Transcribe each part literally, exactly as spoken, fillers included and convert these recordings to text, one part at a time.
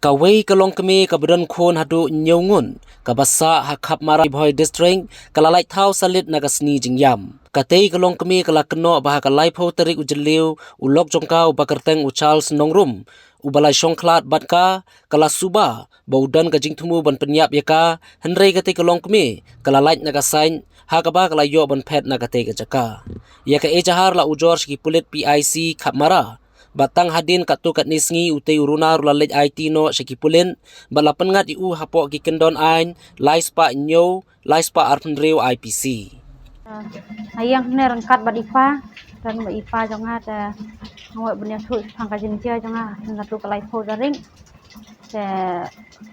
Kawei ka longkmie kaba don khun haduh hynñiew ngut, kaba sah ha Khapmara, Ri Bhoi District, ka la lait thaw salit na ka sngi jingïam. Katei ka longkmie ka la kynnoh ba ha ka laiphew tarik u Jylliew, u lok jong ka uba kyrteng u Charles Nongrum, uba la shongkhlad bad ka, ka la suba ba u don ka jingthmu ban pynïap ïa ka, hynrei katei ka longkmie ka la lait na ka saiñ, ha kaba ka la ïoh ban phet na katei ka jaka. Ïa ka ejahar la ujor sha ki pulit P I C Khapmara. Bad tang hadien katto katne sngi, utei u runar u la leit aiti noh sha ki pulit, bad la pynngat ïa u hapoh ki kyndon aiñ lai spah hynñiew, lai spah arphew hynriew I P C. Nga ïeng hangne ryngkat bad i pa, don bad i pa jong nga, te nga wan ban ïathuh shaphang ka jingjia jong nga, katto ka laiphew tarik. Te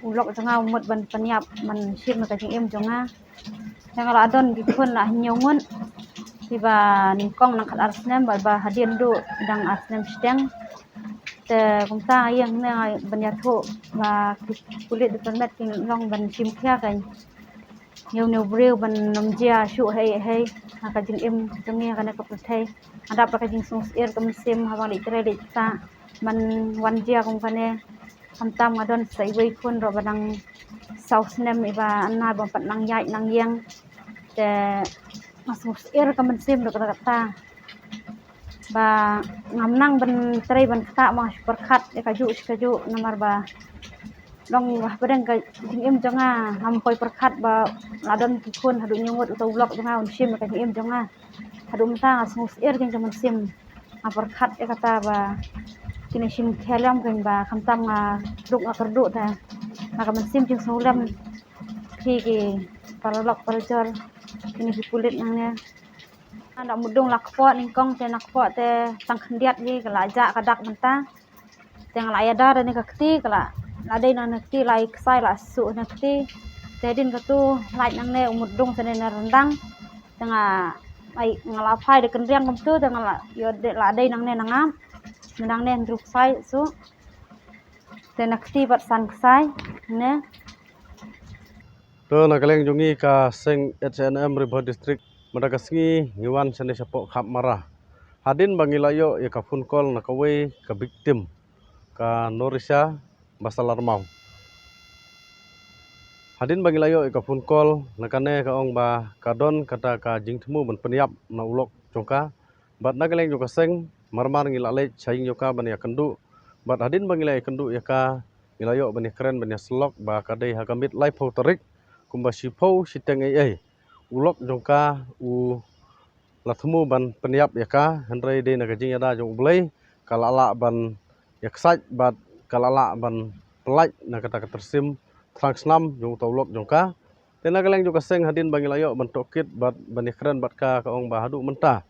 u lok jong nga u mut ban pynïap, ban shim ka jingim jong nga. Te nga la don ki khun la hynñiew ngut. Kiba nyngkong nang khat ar snem, bad ba hadien duh dang ar snem shiteng. Te kumta nga ïeng hangne ban ïathuh ba ki pulit department ki long ban shim khia kein ïa une u briew ban ym jia shuh hei hei ha ka jingim jong ngi ha kane ka pyrthei. Hadien ba ka jingsngewsyier ka mynsiem haba leit trei leit ktah ban wan jia kum kane. Khamtam nga don sa iwei khun ruh ba dang saw snem, iba ana ba pat nang ïaid nang ïeng. Te nga sngewsyier ka mynsiem ruh kata kata. Ba ngam nang ban trei ban ktah, ma nga shu pyrkhat ïa kajuh sha kajuh, namar ba long ba hapdeng ka jingim jong nga ngam poi pyrkhat ba la don ki khun haduh hynñiew ngut, uta u lok jong nga un shim ïa ka jingim jong nga. Haduh mynta nga sngewsyier kein ka mynsiem. Nga pyrkhat ïa kata ba kine shim khia lem kein, ba khamtam nga duk nga kyrduh te na ka mynsiem jingsngewlem. Phi ki paralok parajor, kine ki pulit nangne. Nga da mutdung la kpoh nyngkong, te na kpoh te tang khyndiat hi ka la jah ka dak mynta. Te nga la ïada da kane ka kti, ka la, la dei na kane ka kti, la i ksai la suh na kti. Te hadien katu lait nangne u mutdung te na ryndang. Te nga, ai, nga la phai da kynriang kumtu, te nga la ïoh de, la dei nangne na ngam. Nangne hynriew ksai suh. Te na kti bad san ksai ne. To, na ka liang jong ngi ka seng H A N M Ri Bhoi District, mynta ka sngi ngi wan shane shapoh Khapmara. Hadien ba ngi la ïoh ïa ka phone call na kawei ka victim, ka Norisha Basalarmau. Hadien ba ngi la ïoh ïa ka phone call, na kane ka ong ba ka don kata ka jingthmu ban pynïap na u lok jong ka. Bad na ka liang jong ka seng, mar mar ngi la leit sha ïing jong ka ban ïakynduh. Bad hadien ba ngi la ïakynduh ïa ka, ngi la ïoh ban ïakren ban ïasyllok ba ka dei ha ka miet laiphew tarik, kumba shiphew shiteng ei ei, u lok jong ka u la thmu ban pynïap ïa ka, hynrei dei na ka jingïada jong U Blei, ka la lah ban ïaksaid bad ka la lah ban pyllait na kata ka tyrsim thrang snam jong uta u lok jong ka. Te na ka liang jong ka seng, hadien ba ngi la ïoh ban tohkit bad ban ïakren bad ka, ka ong ba haduh mynta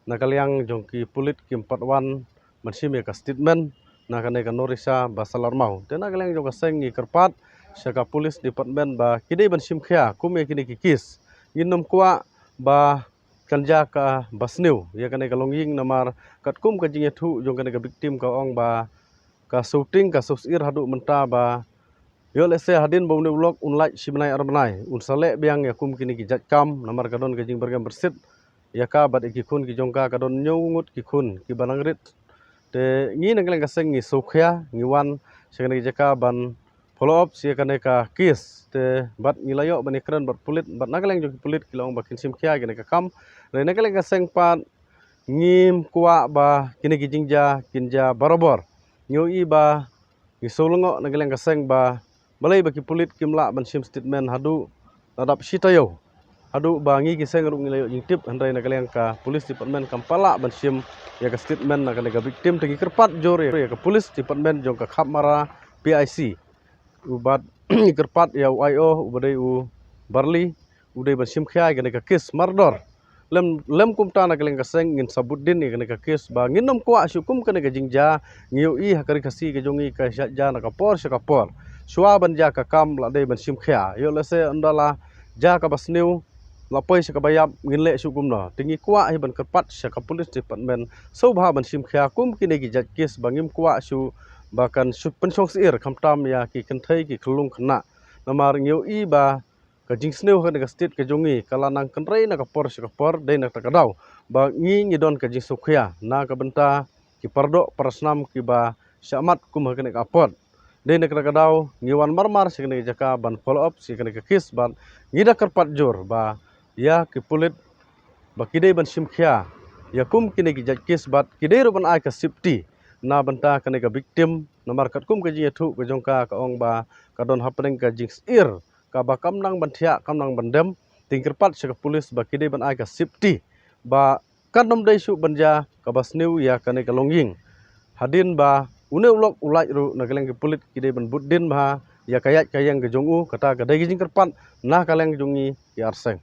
na ka liang jong ki pulit kim pat wan ban shim ïa ka statement na kane ka Norisha Basalarmau. Te na ka liang jong ka seng ngi kyrpad sha ka police department ba ki dei ban shim khia kum ïa kine ki case. Ngin ym kwah ba kan jia kaba sniew ïa kane ka longïing, namar katkum ka jingïathuh jong kane ka victim, ka ong ba ka shooting, ka shooting haduh mynta ba ïoh lehse hadien ba une u lok un lait shi bnai ar bnai, un sa leh biang ïa kum kine ki jait kam, namar ka don ka jingbyrngem byrsit ïa ka bad ïa ki khun ki jong ka, ka don hynñiew ngut ki khun kiba nang rit. Te ngi na ka liang ka seng ngi sngewkhia, ngi wan sha kane ka jaka ban follow up sha kane ka case. Te bad ngi la ïoh ban ïakren bad pulit, bad na ka liang jong ki pulit ki la ong ba kin shim khia ïa kane ka kam. Te na ka liang ka seng pat ngim kwah ba kine ki jingjia kin jia barabor. Ngi ïohi ba ngi sngewlyngngoh na ka liang ka seng ba balei ba ki pulit kim lah ban shim statement haduh la dap shi taïew. Haduh ba ngi ki seng ruh ngi la ïoh jingtip, hynrei na ka liang ka police department kam pat lah ban shim ïa ka statement na kane ka victim. Te ngi kyrpad jur ïa ka police department jong ka Khapmara P I C, u bad ngi kyrpad ïa u I O uba dei u Barli, u dei ban shim khia ïa kane ka case mardor. Lem, lem kumta na ka liang ka seng ngin sa bud dien ïa kane ka case ba ngin ym kwah shuh kum kane ka jingjia. Ngi ïohi ha ka Ri Khasi ka jong ngi ka shait jia na ka por sha ka por. Shuwa ban jia ka kam la dei ban shim khia. Ïoh lehse ynda la jia kaba sniew, la poi sha kaba ïap, ngin leh shuh kumno. Te ngi kwah hi ban kyrpad sha ka police department, sngewbha ban shim khia kum kine ki jait case ba ngim kwah shuh ba kan shu pynshong syier khamtam ïa ki kynthei ki khyllung khynnah. Namar ngi ïohi ba ka jingsniew ha kane ka state ka jong ngi ka la nang kynrei na ka por sha ka por, dei na kata ka daw ba ngi ngi don ka jingsngewkhia na ka bynta ki paradoh parasnam kiba shah mat kum ha kane ka apot. Dei na kata ka daw ngi wan marmar sha kane ka jaka ban follow up sha kane ka case bad ngi da kyrpad jur ba ïa ki pulit ba ki dei ban shim khia ïa kum kine ki jait case bad ki dei ruh ban ai ka safety na bynta kane ka victim, namar katkum ka jingïathuh ka jong ka, ka ong ba ka don hapdeng ka jingsyier kaba kam nang ban thiah kam nang ban dem. Te ngi kyrpad sha ka pulit ba ki dei ban ai ka safety ba kan ym dei shuh ban jia kaba sniew ïa kane ka longïing. Hadien ba une u lok u lait ruh na ka liang ki pulit ki dei ban bud dien bha ïa ka ïaid ka ïeng ka jong u, kata ka dei ka jingkyrpad na ka liang jong ngi ki arseng.